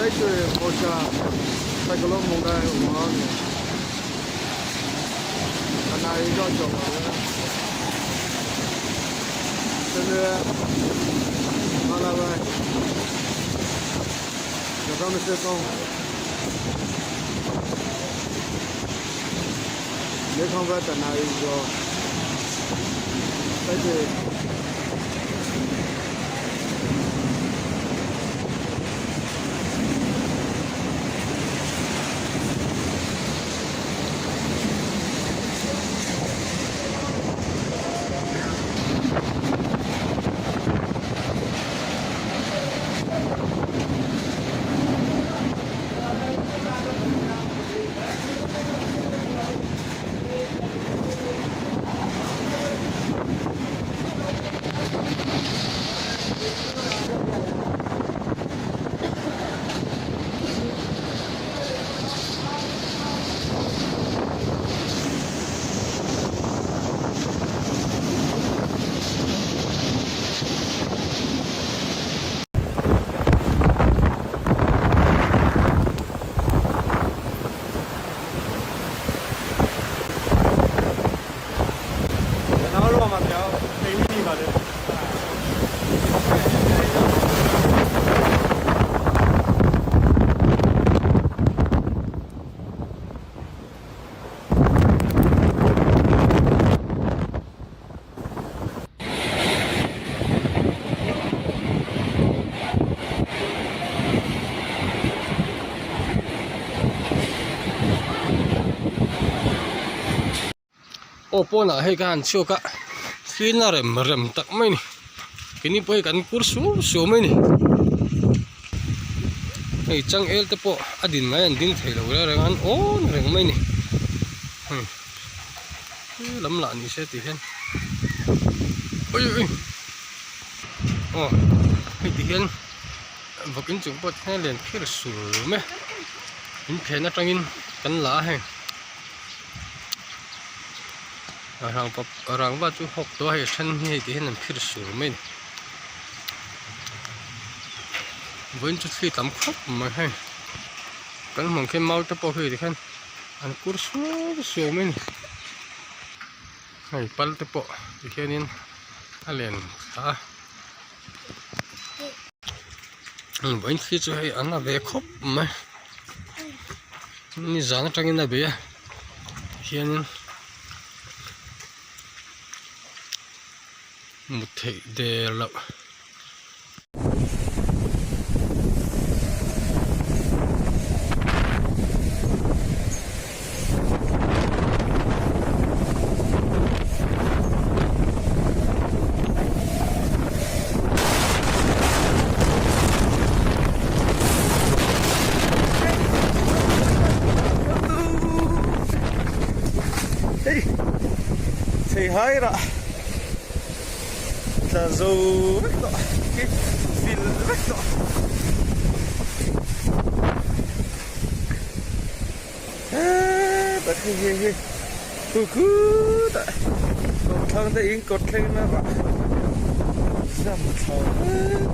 Sai te Bawrhsah cyclone mong dai awm a ni. Tanai zawh zawh lo e. Sene Malawai 2023နေခေါင်ဘတနာရီကျော်စိုက်တယ် ကျွန်တော်တို့ကမှပြောအိမ်မိနေပါလေ Aw pawnah hei ka han chhuak a fil a rem rem tak mai a ni keini pawh hei kan kur suau suau mai a ni hei changel te pawh a din ngai an ding thei lo reng reng a an awn reng mai a ni hei lam lah ni se tih hian ui ui aw hei ti hian vawk inchung pawh tikhian a lian phir sur mai a in phen atangin kan la a hei. Rangva chu hawk tawh a hei a then hi hei ti hian an phir sur mai a ni vawiin chu thli tam khawp mai hei kan hmuh ang khian mau te pawh khi tikhian an kur suau suau mai a ni hei pal te pawh tikhianin a len thla a vawiin thli chu hei an la ve khawp mai. Nizan atangin a bei a hianin mut theih der loh. Hei thei hai rah tla zo vek tawh khi vil vek tawh heee hei hei hei khu khutah kawmthlang te in kawt thleng na rah zam thla vek.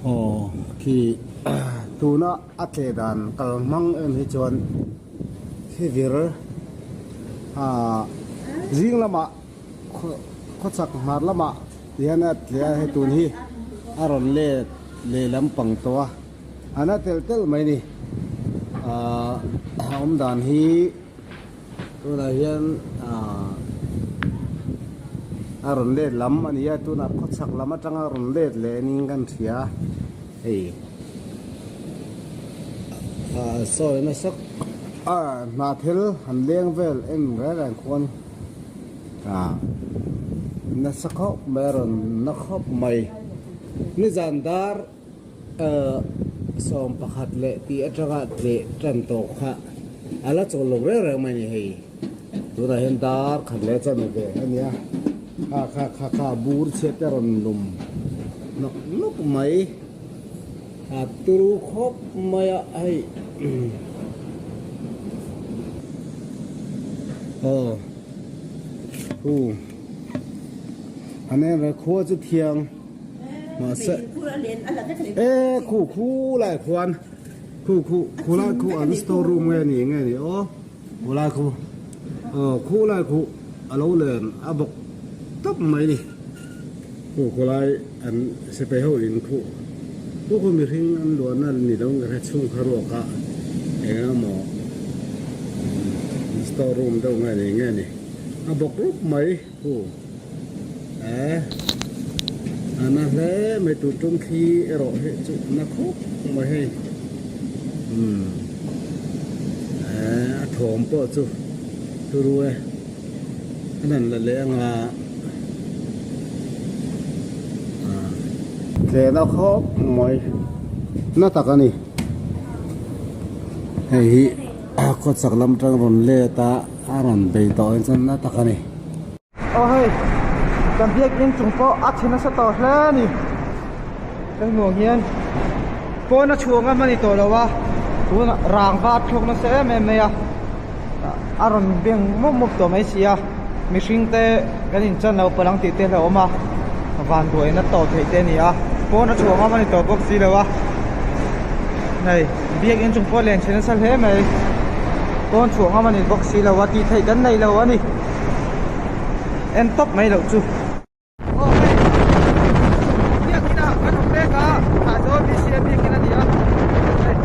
Aw khi tuna a tle dan kal hmang em hi chuan thli vir. Aaa zing lamah khawchhak hmar lamah ti hian a tle a hei tun hi a rawn let lehlam pang tawh a a na telh telh mai a ni aaa a awm dan hi tunah hian aaa a rawn let lam a ni a tunah khawchhak lam atanga rawn let leh niin kan hria a hei aaa sawi nasa a hnah thil han leng vel en reng reng khuan ah nasa khawp mai a rawn na khawp mai nizan dar ah 11 leh tih atanga tleh tan tawh kha a la chawl lo reng reng mai a ni hei tunah hian dar khat leh chan ve a nia kha kha kha kha bur chhiat te a rawn lum nawk nawk mai. A turu khawp mai a hei aw hu an en reng khua chu thiang mahse e khu khu lai khuan khu khu khu lai khu an store room nge ni nge ni aw khu lai khu aw khu lai khu a lo len a bawk tawp mai ni. Khu khawlai an sipai ho in khu khu khu mihring an luahna ni lo nge hre chhung kha ruak a eng emaw store room deuh nge ni nge ni a bawk rup mai khu eh a na hle mai tun tum thli erawh hi chu a na khawp mai hei umm eh a thawm pawh chu turu e. A dan la leh anga tlehna khawp mai na tak a ni hei hi khawchhak lam atang rawn let a a rawn bei tawh hi chuan na tak a ni. Aw hei kan biakinn chung pawh a chhe nasa tawh hle a ni kan hmuh ang hian pawn a chhuah ngam a ni tawh lo a tunah rangva a thlawk nasa em em mai a. A rawn beng mup mup tawh mai si a, mihring te kan inchan lo palh ang tih te a hlauhawm a, vanduaina tawh theih te a ni a, pawn a chhuah ngam a ni tawh bawk si lo a, hei biakin chung pawh len chhe nasa hle mai, pawn chhuah ngam a ni bawk si lo a, tih theih kan nei lo a ni, en tawp mai loh chu. Aw hei biakin ah kan awm mek a Aizawl BCA biakin a ni a hei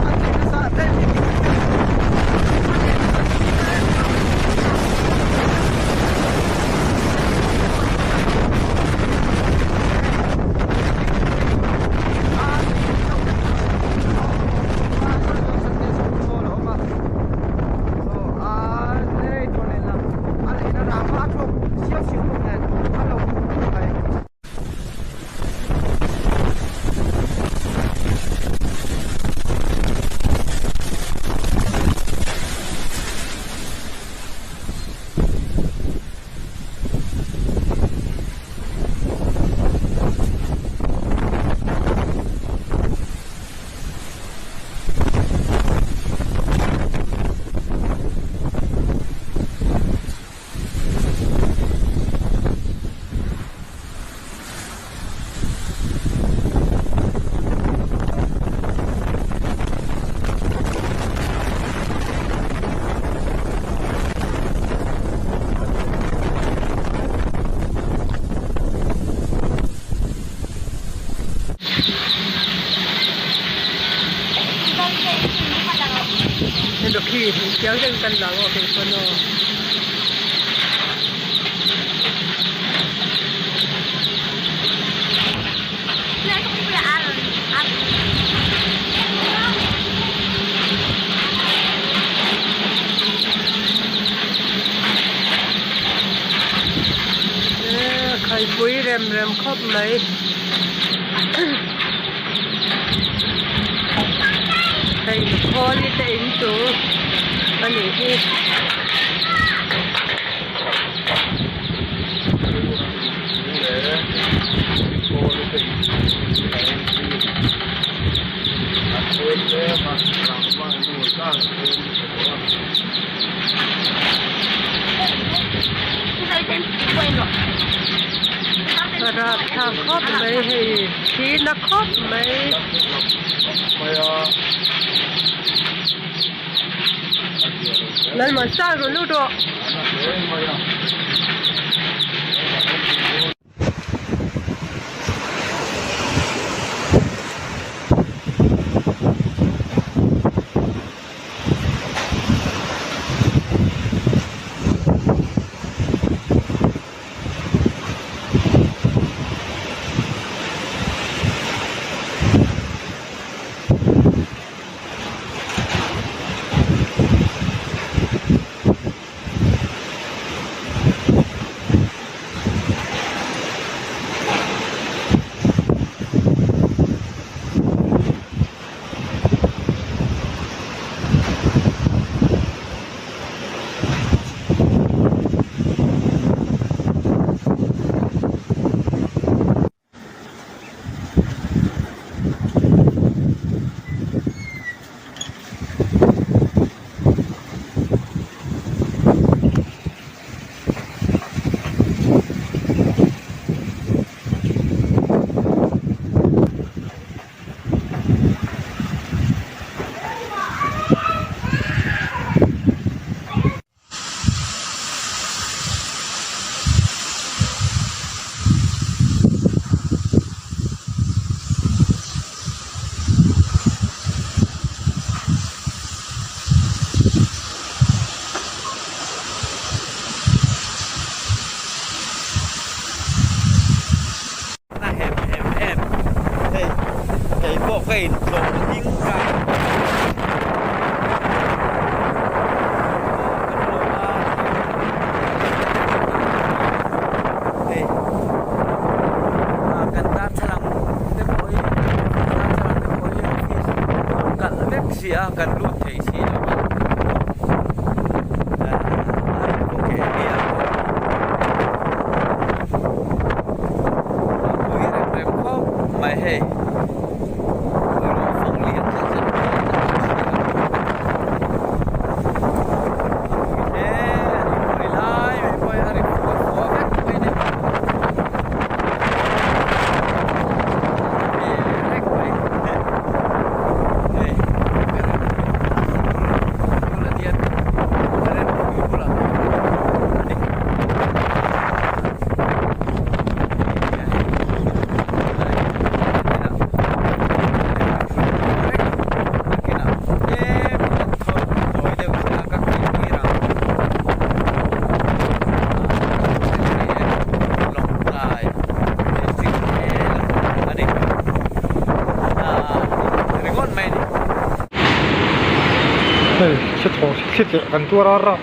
a chei nasa hle biakin a chei nasa A lehna rang a thlawk siau siau bawk nen a lo hmuh khawp mai. Khaipui rem rem khawp mai. Hei khawli te in chu a nih hi. Rapthlak khawp mai hei thi na khawp mai. Lalmuansang rawn lut rawh. Na hem hem em hei kei pawh ka in tlawh ding ka hei kan darthlalang te pawh hi darthlalang te pawh hi office kalh vek si a kan lut thei si lo a. Pui rem rem khawp mai hei ruah fang lian zet zet pawh a tam si a a pui hle a ni pui lai mai pawh hi a ri fua fua vek mai a ni rek mai hei bulah hian current pui bulah a ni. Hei thli thaw thli tleh kan tuar a rap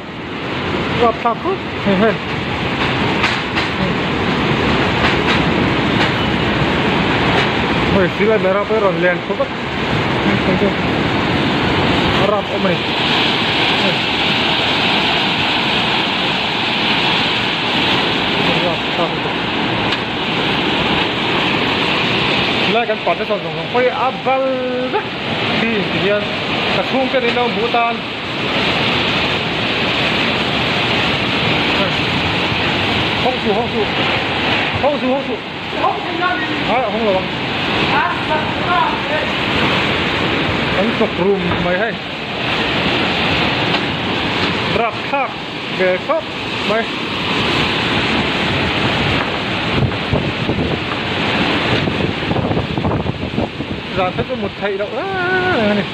rap thlak khawp mai hei. Hei silai mai rap a rawn len thawk a a rap awm a ni. Lai kan pate sawn zawng zawng pawh hi a bal vek hi ti hian ka chhungte nen lo hmuh tan hawng suh hawng suh hawng suh hawng suh a hawng lo ang an chawk rum mai hei rapthlak ve khawp mai. Zan te chu mut theih loh reng reng a ni.